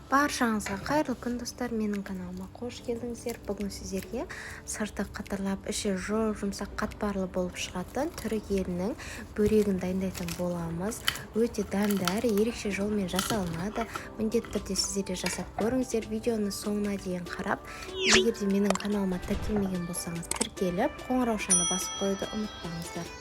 Баршаңызға қайырлы күн, достар! Менің каналыма қош келдіңіздер. Бүгін сіздерге сырты қытырлап, іші жұп-жұмсақ, қатпарлы болып шығатын түрік елінің бөрегін дайындайтын боламыз. Өте дәмді әрі ерекше жолмен жасалынады. Міндетті түрде сіздер де жасап көріңіздер. Видеоны соңына дейін қарап, егер де менің каналыма тіркелмеген болсаңыз, тіркеліп, қоңыраушаны басып қоюды ұмытпаңыздар.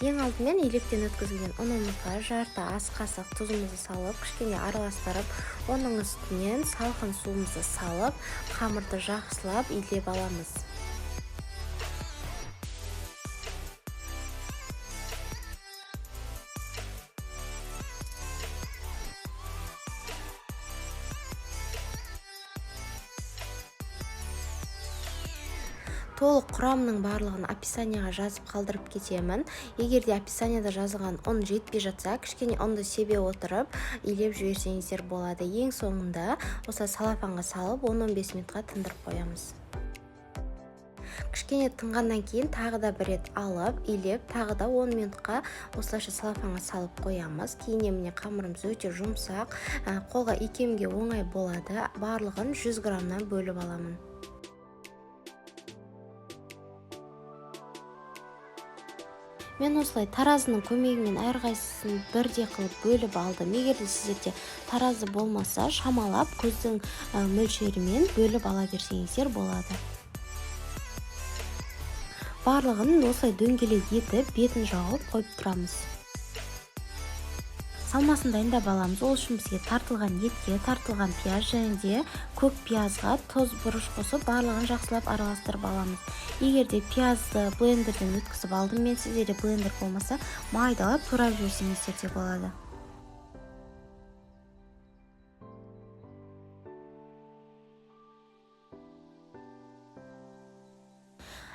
Ең алдымен електен өткізілген ұнымызға жарты ас қасық тұзымызды салып, кішкене араластырып, оның үстінен салқын суымызды салып, қамырды жақсылап илеп аламыз. Толық құрамның барлығын описанияға жазып қалдырып кетемін. Егер де описанияда жазылған ұн жетпей жатса, кішкене ұнды себе отырып, илеп жіберсеңіздер болады. Ең соңында осылай салафанға салып, 10-15 минутқа тындырып қоямыз. Кішкене тынғаннан кейін тағы да бір рет алып, илеп, тағы да 10 минутқа осылайша салафанға салып қоямыз. Кейіннен міне қамырымыз өте жұмсақ, қолға икемге оңай болады. Барлығын 100 граммнан бөліп аламын. Мен осылай таразының көмегімен әрқайсысын бірдей қылып бөліп алдым. Егер де сіздерде таразы болмаса, шамалап көздің мөлшерімен бөліп ала берсеңіздер болады. Барлығын осылай дөңгелек етіп, бетін жауып қойып тұрамыз. Салмасын дайындап аламыз. Ол үшін бізге тартылған етке, тартылған пияз және де көк пиязға тұз, бұрыш қосып, барлығын жақсылап араластырып аламыз. Егер де пиязды блендерден өткізіп алдым мен, сіздерде блендер болмаса, майдалап турап жіберсеңіздер де болады.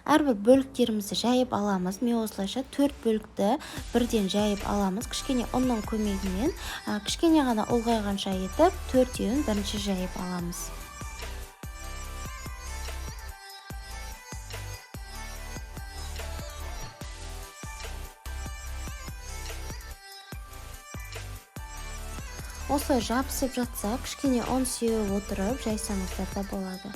Әрбір бөліктерімізді жайып аламыз. Мен осылайша 4 бөлікті бірден жайып аламыз. Кішкене ұнның көмегімен, кішкене ғана ұлғайғанша етіп, төртеуін бірінші жайып аламыз. Осылай жабысып жатса, кішкене ұн сеуіп отырып жайсаңыздар да болады.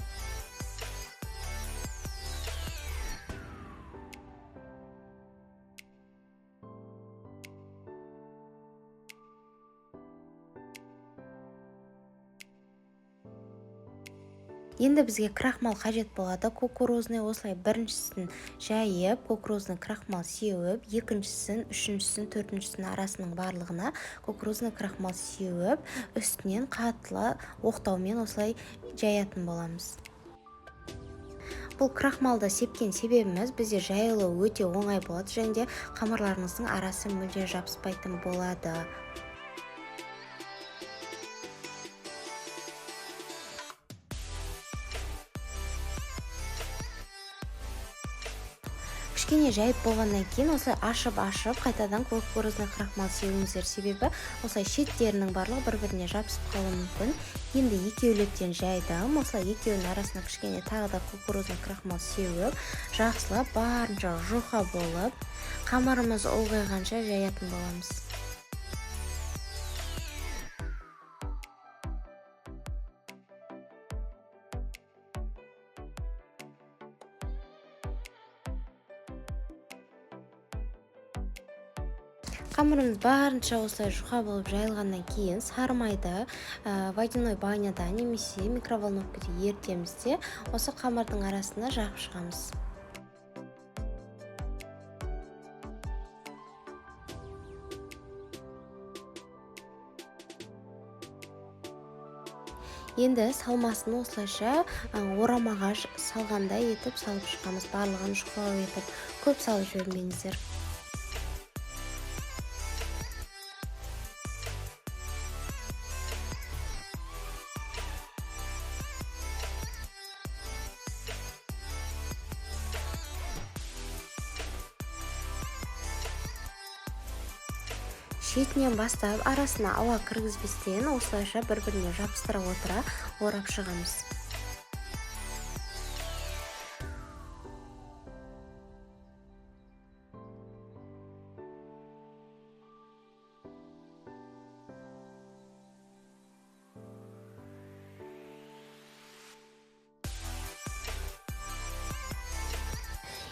Енді бізге крахмал қажет болады. Кукурузный осылай біріншісін жайып, кукурузный крахмал сеуіп, екіншісін, үшіншісін, төртіншісін арасының барлығына кукурузный крахмал сеуіп, үстінен қаттылы оқтаумен осылай жаятын боламыз. Бұл крахмалды сепкен себебіміз, бізде жайылу өте оңай болады және де қамырларыңыздың арасы мүлде жабыспайтын болады. Кішкене жайып болғаннан кейін осылай ашып-ашып қайтадан кукурузный крахмал сеуіңіздер, себебі осылай шеттерінің барлығы бір-біріне жабысып қалуы мүмкін. Енді екеулептен жайдым, осылай екеуінің арасына кішкене тағы да кукурузный крахмал сеуіп, жақсылап барынша жұқа болып, қамырымыз ұлғайғанша жаятын боламыз. Қамырымыз барынша осылай жұқа болып жайылғаннан кейін сары майды водяной баняда немесе микроволновкада ерітеміз де, осы қамырдың арасына жағып шығамыз. Енді салмасын осылайша орамаға салғандай етіп салып шығамыз, барлығын жұқалау етіп, көп салып жібермеңіздер. Шетінен бастап арасына ауа кіргізбестен осылайша бір-біріне жабыстыра отыра орап шығамыз.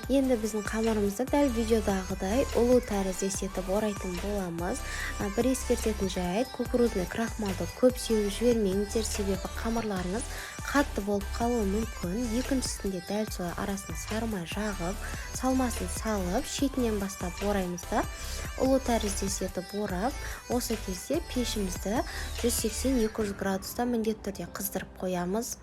Енді біздің қамырымызды дәл видеодағыдай ұлу тәріздес етіп орайтын боламыз. Бір ескертетін жайт, кукурузный крахмалды көп сеуіп жібермеңіздер, себебі қамырларыңыз қатты болып қалуы мүмкін. Екіншісінде дәл солай арасына сары май жағып, салмасын салып, шетінен бастап ораймыз да, ұлу тәріздес етіп орап, осы кезде пешімізді 180-200 градуста міндетті түрде қыздырып қоямыз.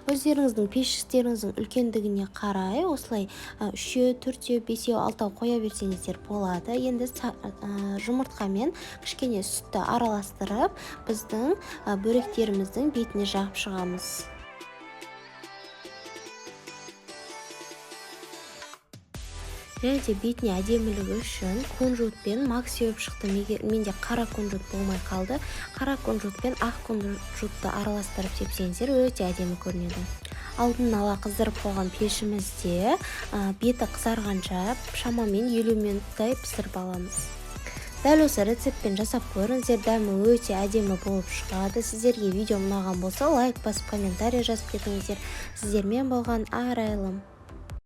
Өздеріңіздің пештеріңіздің үлкендігіне қарай осылай 3, 4, 5, 6 қоя берсеңіздер болады. Енді жұмыртқамен кішкене сүтті араластырып, біздің бөректеріміздің бетіне жағып шығамыз. Және де бетіне әдемілігі үшін кунжутпен мак сеуіп шықтым. Егер менде қара кунжут болмай қалды, қара кунжут пен ақ кунжутты араластырып сепсеңіздер өте әдемі көрінеді. Алдын ала қыздырып қойған пешімізде беті қызарғанша шамамен 50 минуттай пісіріп аламыз. Дәл осы рецептпен жасап көріңіздер, дәмі өте әдемі болып шығады. Сіздерге видео ұнаған болса, лайк басып, комментарий жазып кетіңіздер. Сіздермен болған Арайлым.